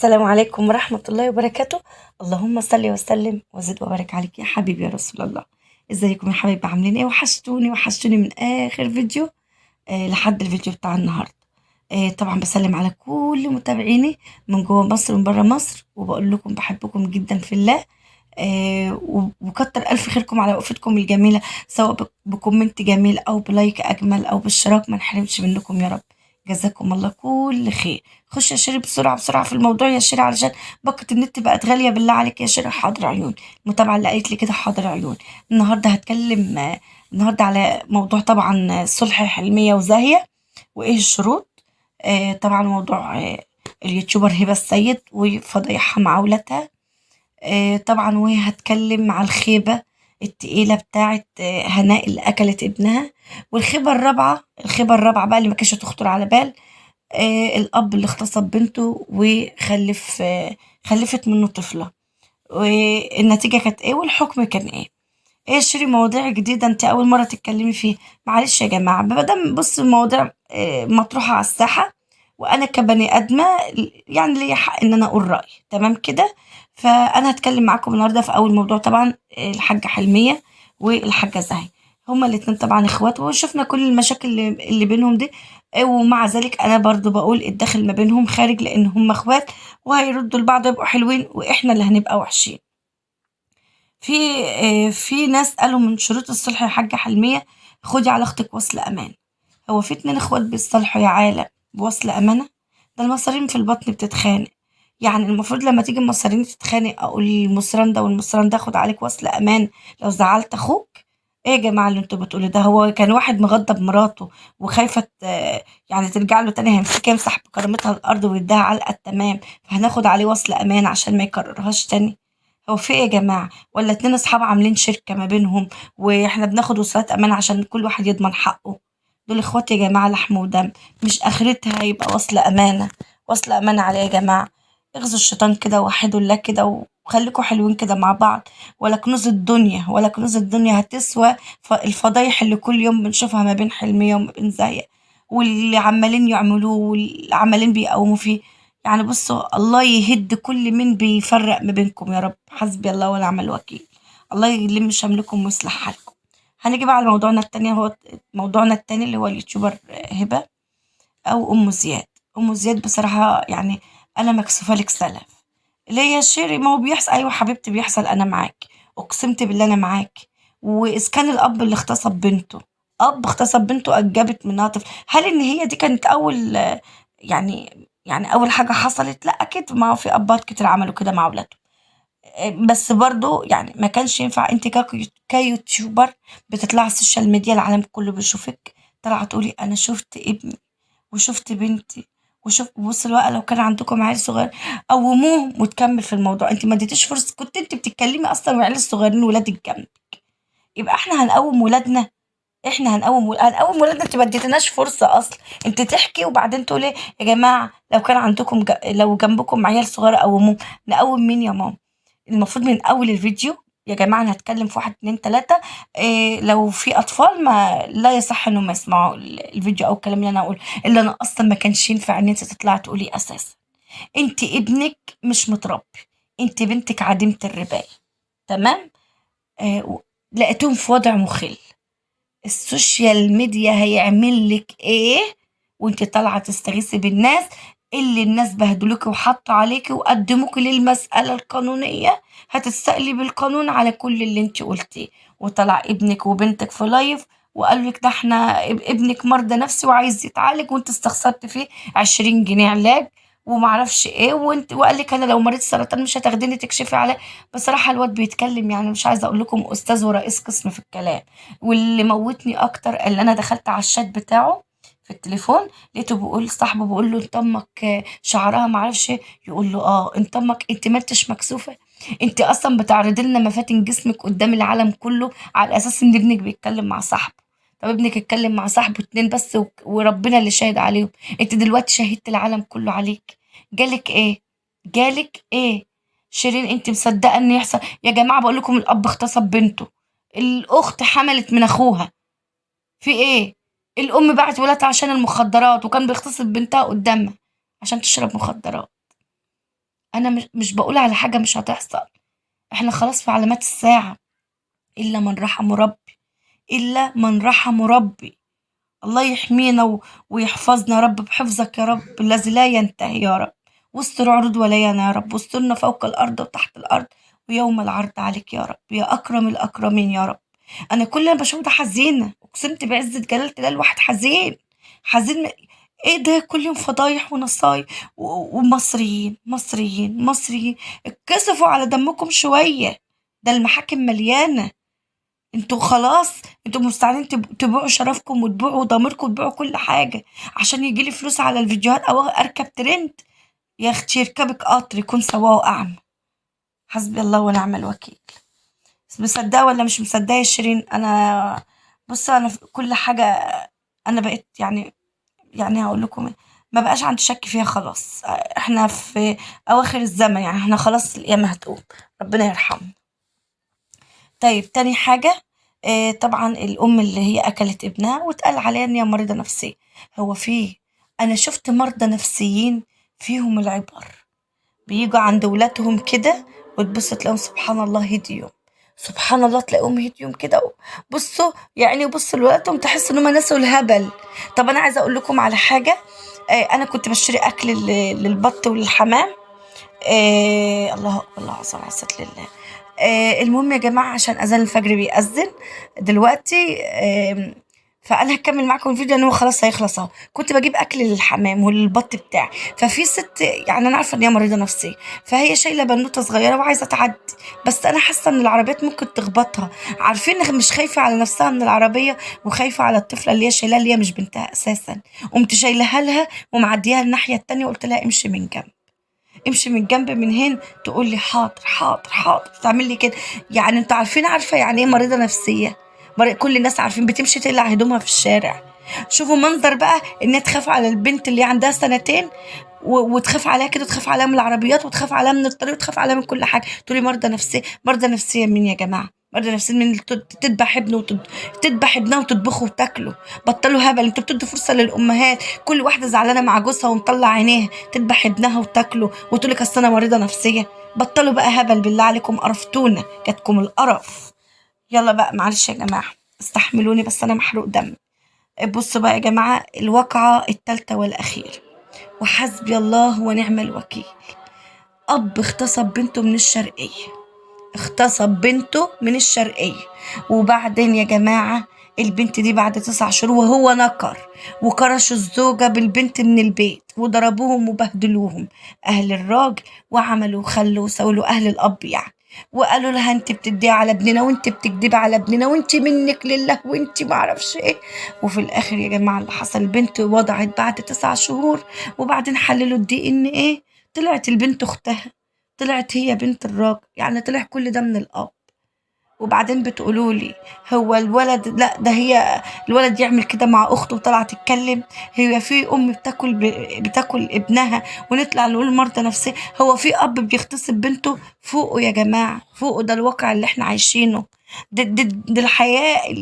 السلام عليكم ورحمة الله وبركاته. اللهم صل وسلم وزد وبارك عليك يا حبيبي يا رسول الله. ازيكم يا حبايبي، عاملين ايه؟ وحشتوني وحشتوني من اخر فيديو لحد الفيديو بتاع النهارده. طبعا بسلم على كل متابعيني من جوه مصر ومن بره مصر، وبقول لكم بحبكم جدا في الله. وكتر الف خيركم على وقفتكم الجميلة، سواء ب comment جميل او ب like اجمل او باشتراك، ما نحرمش منكم يا رب. جزاكم الله كل خير. خش يا شيري بسرعة بسرعة في الموضوع يا شيري، علشان باقه النت بقت غالية، بالله عليك يا شيري. حاضر عيون المتابعة اللي قالت لي كده، حاضر عيون. النهارده هتكلم النهارده على موضوع طبعا صلح حلميه وزاهيه وايه الشروط. طبعا موضوع اليوتيوبر هبه السيد وفضايحها مع اولادها. طبعا وهتكلم على الخيبة التقيلة بتاعت هناء اللي أكلت ابنها، والخيبة الرابعة، الخيبة الرابعة بقى اللي ما كانتش تخطر على بال، الأب اللي اغتصب بنته وخلف خلفت منه طفلة، والنتيجة كانت ايه والحكم كان ايه. ايه يا شيري مواضيع جديدة انت أول مرة تتكلمي فيها؟ معلش يا جماعة، ما دام بص المواضيع مطروحة على الساحة، وأنا كبني آدمة يعني ليا حق إن أنا أقول رأيي، تمام كده؟ فأنا هتكلم معاكم النهاردة في أول موضوع، طبعا الحاجة حلمية والحاجة زاهية، هما الاتنين طبعا اخوات، وشفنا كل المشاكل اللي بينهم دي، ومع ذلك أنا برضو بقول الداخل ما بينهم خارج، لأن هما اخوات وهيردوا لبعض ويبقوا حلوين، وإحنا اللي هنبقى وحشين. في ناس قالوا من شروط الصلح يا حاجة حلمية خدي على اختك وصل أمان. هو في اتنين اخوات بيتصالحوا يا عالم بوصل أمانة؟ ده المصارين في البطن بتتخانق، يعني المفروض لما تيجي المصارين تتخانق اقول المصران ده والمصران ده خد عليك وصل امان لو زعلت اخوك؟ ايه يا جماعة اللي انتوا بتقولوا ده؟ هو كان واحد مغضب مراته وخايفة يعني ترجع له تاني، هيمسكها يمسح بكرامتها الارض ويديها علقه التمام، فهناخد عليه وصل امان عشان ما يكررهاش تاني؟ هو في ايه يا جماعة؟ ولا اتنين اصحاب عاملين شركة ما بينهم واحنا بناخد وصلات امان عشان كل واحد يضمن حقه؟ دول اخوات يا جماعة، لحم ودم، مش اخرتها يبقى وصل امانه. وصل امانه عليه يا جماعة؟ اغزوا الشيطان كده وحدوا الله كده وخليكوا حلوين كده مع بعض، ولا كنوز الدنيا، ولا كنوز الدنيا هتسوى الفضايح اللي كل يوم بنشوفها ما بين حلمية وما بين زاهية، واللي عمالين يعملوه واللي عمالين بيقوموا فيه. يعني بصوا، الله يهد كل مين بيفرق ما بينكم يا رب، حسبي الله ونعم الوكيل، الله يلم شملكم ويصلح حالكم. هنيجي بقى على موضوعنا التاني، هو موضوعنا التاني اللي هو اليوتيوبر هبة أو أم زياد. أم زياد بصراحة يعني أنا مكسوفة لك سلف. ليه يا شيري؟ ما هو بيحصل. أيوة حبيبتي بيحصل، أنا معاك، أقسمت بالله أنا معاك. وإذا كان الأب اللي اغتصب بنته، أب اغتصب بنته أنجبت منها طفل، هل إن هي دي كانت أول يعني أول حاجة حصلت؟ لا أكيد، ما هو في أبات كتير عملوا كده مع أولادهم، بس برضو يعني ما كانش ينفع انت كيوتيوبر بتطلعي على السوشيال ميديا العالم كله بيشوفك، طالعه تقولي انا شفت ابني وشفت بنتي وشوف. بص بقى، لو كان عندكم عيل صغير قوموه وتكمل في الموضوع، انت ما اديتيش فرصة، كنت انت بتتكلمي اصلا وعيال الصغيرين ولادك جنبك، يبقى احنا هنقوم ولادنا، احنا هنقوم ولادنا، انت ما اديتناش فرصة اصلا انت تحكي وبعدين تقولي يا جماعة لو كان عندكم لو جنبكم عيال صغيرة قوموه. نقوم مين يا ماما؟ المفروض من اول الفيديو يا جماعة انا هتكلم في 1 2 3، إيه لو في اطفال ما لا يصح انهم يسمعوا الفيديو او الكلام اللي انا هقوله، اللي انا اصلا ما كانش ينفع ان انت تطلعي تقولي اساسا. انت ابنك مش متربي، انت بنتك عديمه الربايه، تمام؟ لقيتهم في وضع مخل، السوشيال ميديا هيعمل لك ايه وانت طالعه تستغيثي بالناس اللي الناس بهدلوكي وحطوا عليكي وقدموكي للمسألة القانونية؟ هتتسألي بالقانون على كل اللي انت قلتيه. وطلع ابنك وبنتك في لايف وقالوا لك ده احنا ابنك مرضى نفسي وعايز يتعالج، وانت استخسرت فيه 20 جنيه علاج ومعرفش ايه، وانت وقال لك انا لو مريض سرطان مش هتاخديني تكشفي عليه. بصراحة الواد بيتكلم يعني مش عايزة اقول لكم استاذ ورئيس قسم في الكلام. واللي موتني اكتر اللي انا دخلت على الشات بتاعه في التليفون، لقيته بيقول صاحبه بيقول له انت امك شعرها معرفش ايه، يقول له انت امك، انت ما انتش مكسوفه؟ انت اصلا بتعرضي لنا مفاتن جسمك قدام العالم كله على اساس ان ابنك بيتكلم مع صاحبه. طب ابنك اتكلم مع صاحبه 2 بس وربنا اللي شاهد عليهم، انت دلوقتي شهدت العالم كله عليك. جالك ايه؟ جالك ايه شيرين؟ انت مصدقه ان يحصل؟ يا جماعة بقول لكم الاب اغتصب بنته، الاخت حملت من اخوها، في ايه؟ الام باعت ولادها عشان المخدرات، وكان بيغتصب بنتها قدامها عشان تشرب مخدرات. انا مش بقول على حاجة مش هتحصل، احنا خلاص في علامات الساعة. الا من رحم ربي، الا من رحم ربي. الله يحمينا ويحفظنا يا رب بحفظك يا رب الذي لا ينتهي يا رب. واستر عروض وليانا يا رب، واسترنا فوق الارض وتحت الارض ويوم العرض عليك يا رب يا اكرم الاكرمين يا رب. انا كل ما بشوف ده حزينة، اقسمت بعزه جلاله الله الواحد حزين حزين. ايه ده؟ كل يوم فضايح ونصايح ومصريين مصريين مصريين. اتكسفوا على دمكم شوية، ده المحاكم مليانة. انتوا خلاص انتوا مستعدين تبيعوا شرفكم وتبيعوا ضميركم وتبيعوا كل حاجة عشان يجيلي فلوس على الفيديوهات او اركب ترند. يا اختي يركبك قطر يكون سواه اعمى. حسبي الله ونعم الوكيل. مصدقه ولا مش مصدقه يا شيرين؟ انا بصوا انا في كل حاجة انا بقيت يعني هقول لكم ما بقاش عندي شك فيها خلاص. احنا في اواخر الزمن، يعني احنا خلاص القيامة هتقوم، ربنا يرحمنا. طيب تاني حاجة، طبعا الام اللي هي اكلت ابنها واتقال عليها ان هي مريضه نفسية. هو في، انا شفت مرضى نفسيين فيهم العبر، بيجوا عند ولادهم كده وتبص تلاقيهم سبحان الله هديهم، سبحان الله تلاقيهم هديهم كده. بصوا يعني بصوا لولادهم تحس ان هم نسوا الهبل. طب انا عايزه اقول لكم على حاجة، انا كنت بشتري اكل للبط وللحمام. الله اكبر، الله اعظم، عزت لله. المهم يا جماعة عشان اذان الفجر بيأذن دلوقتي، فانا هكمل معاكم الفيديو لان هو خلاص هيخلص اهو. كنت بجيب اكل للحمام وللبط بتاعي، ففي ست يعني انا عارفه ان هي مريضه نفسية، فهي شايله بنوته صغيرة وعايزه تعدي، بس انا حاسه ان العربيات ممكن تخبطها. عارفين مش خايفة على نفسها من العربية وخايفة على الطفلة اللي هي شايلها اللي هي مش بنتها اساسا. قمت شايلها لها ومعديها الناحية التانية وقلت لها امشي من جنب، امشي من جنب من هنا. تقول لي حاضر حاضر حاضر، تعمل لي كده. يعني انتوا عارفين، عارفه يعني ايه مريضه نفسية؟ كل الناس عارفين، بتمشي تقلع هدومها في الشارع. شوفوا منظر بقى انها تخاف على البنت اللي عندها سنتين وتخاف عليها كده، وتخاف عليها من العربيات وتخاف عليها من الطريق وتخاف عليها من كل حاجة. تقولي مرضى نفسية؟ مرضى نفسية مين يا جماعة؟ مرضى نفسية مين اللي تذبح ابنه تذبح ابنها وتطبخه وتاكله؟ بطلوا هبل، انتوا بتدوا فرصة للامهات، كل واحدة زعلانة مع جوزها ومطلع عينيها تذبح ابنها وتاكله وتقول لك اصل انا مريضه نفسية. بطلوا بقى هبل بالله عليكم، قرفتونا، جاتكم القرف. يلا بقى معلش يا جماعة استحملوني بس انا محروق دم. بصوا بقى يا جماعة الواقعة الثالثة والاخيرة، وحسبي الله ونعم الوكيل. اب اغتصب بنته من الشرقية، اغتصب بنته من الشرقية، وبعدين يا جماعة البنت دي بعد 9 شهور وهو نكر وكرش الزوجة بالبنت من البيت وضربوهم وبهدلوهم اهل الراجل، وعملوا وخلوا وسولوا اهل الاب يعني، وقالوا لها انت بتدي على ابننا وانت بتكدبي على ابننا وانت منك لله وانت ما اعرفش ايه. وفي الاخر يا جماعة اللي حصل البنت وضعت بعد 9 شهور، وبعدين حللوا الDNA طلعت البنت اختها، طلعت هي بنت الراجل، يعني طلع كل ده من الاب. وبعدين بتقولوا لي هو الولد، لا ده هي الولد يعمل كده مع اخته وطلع تتكلم. هي في ام بتاكل ابنها ونطلع نقول مرضى نفسية؟ هو في اب بيغتصب بنته؟ فوقه يا جماعة، فوقه. ده الواقع اللي احنا عايشينه، ده الحياة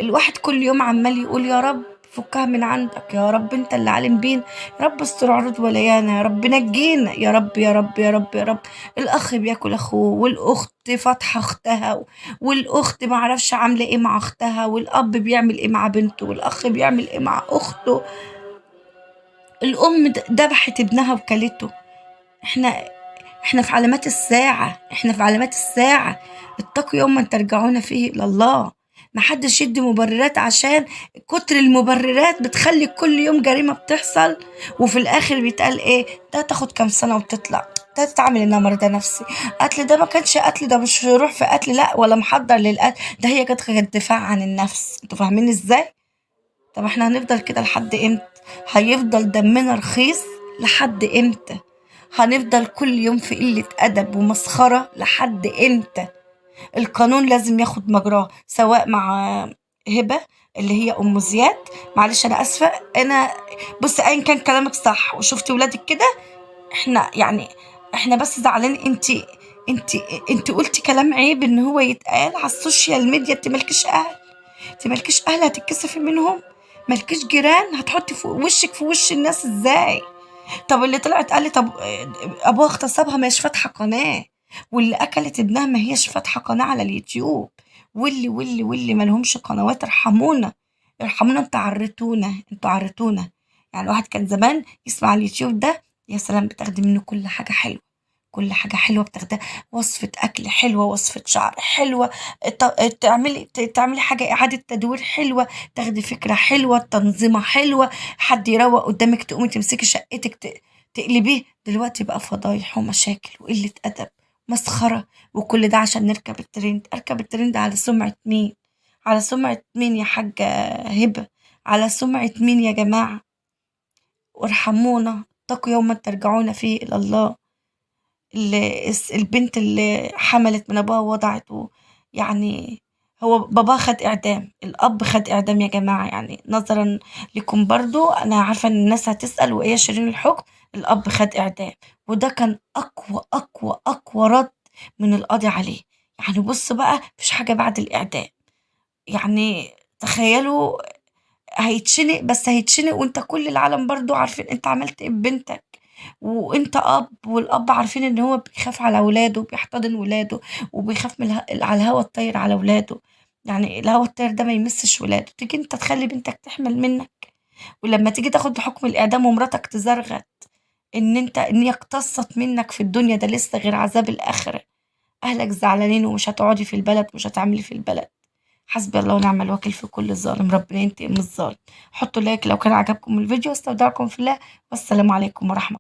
الواحد كل يوم عمال يقول يا رب فكها من عندك، يا رب انت اللي عالم بينا، يا رب استر عروض وليانا، يا رب نجينا، يا رب يا رب يا رب يا رب. الاخ بياكل اخوه، والاخت فاتحة اختها، والاخت ما اعرفش عامله ايه مع اختها، والاب بيعمل ايه مع بنته، والاخ بيعمل ايه مع اخته. الام ذبحت ابنها وكلته. احنا في علامات الساعة، احنا في علامات الساعة. اتقوا يوما ترجعون فيه الى الله. ما حدش يدي مبررات، عشان كتر المبررات بتخلي كل يوم جريمة بتحصل، وفي الآخر بيتقال إيه ده تاخد كام سنة وتطلع، ده تتعامل إنها مريضة نفسي، قتل ده ما كانش قتل، ده مش روح في قتل، لا ولا محضر للقتل، ده هي كانت دفاع عن النفس. انتوا فاهمين إزاي؟ طب احنا هنفضل كده لحد إمتى؟ هيفضل دمنا رخيص لحد إمتى؟ هنفضل كل يوم في قلة أدب ومسخرة لحد إمتى؟ القانون لازم ياخد مجراه، سواء مع هبة اللي هي ام زياد، معلش انا اسفة، انا بص ايا كان كلامك صح وشفتي ولادك كده، احنا يعني احنا بس زعلانين. انت قلتي كلام عيب ان هو يتقال على ال social media. انت مالكيش اهل، انت مالكيش اهل هتتكسفي منهم، مالكيش جيران هتحطي في وشك في وش الناس ازاي؟ طب اللي طلعت قالت طب ابوها اغتصبها ما هيش فاتحة قناة، واللي اكلت ابنها ما هيش فاتحة قناة على اليوتيوب، واللي واللي واللي ما لهمش قنوات. ارحمونا ارحمونا، انتوا عرتونا، انتوا عرتونا. يعني الواحد كان زمان يسمع اليوتيوب ده يا سلام، بتاخدي منه كل حاجة حلوة، كل حاجة حلوة بتاخدها، وصفة أكل حلوة، وصفة شعر حلوة، تعملي حاجة إعادة تدوير حلوة، تاخدي فكرة حلوة، تنظيمة حلوة، حد يروق قدامك تقومي تمسكي شقتك تقلبيه. دلوقتي بقى فضايح ومشاكل وقلة أدب مسخرة، وكل ده عشان نركب الترند. أركب الترند على سمعة مين؟ على سمعة مين يا حاجة هبة؟ على سمعة مين يا جماعة؟ وارحمونا، اتقوا يوما ترجعون فيه إلى الله. البنت اللي حملت من أبوها ووضعت يعني هو باباه خد إعدام، الأب خد إعدام يا جماعة. يعني نظرا لكم برضو أنا عارفة إن الناس هتسأل وإيه شيرين الحكم، الأب خد إعدام، وده كان أقوى أقوى أقوى رد من القاضي عليه. يعني بص بقى مفيش حاجة بعد الإعدام، يعني تخيلوا هيتشنق، بس هيتشنق وانت كل العالم برضو عارفين انت عملت ايه ببنتك، وانت اب، والاب عارفين ان هو بيخاف على ولاده وبيحتضن ولاده وبيخاف من على الهوا الطاير على ولاده، يعني الهوا الطاير ده ما يمسش ولاده، تيجي انت تخلي بنتك تحمل منك، ولما تيجي تاخد حكم الاعدام ومراتك تزرغت ان انت ان هي اقتصت منك في الدنيا، ده لسه غير عذاب الاخره، اهلك زعلانين ومش هتقعدي في البلد ومش هتعملي في البلد. حسبي الله ونعم الوكيل في كل ظالم، ربنا ينتقم من الظالم. حطوا لايك لو كان عجبكم الفيديو، استودعكم في الله، والسلام عليكم ورحمة الله.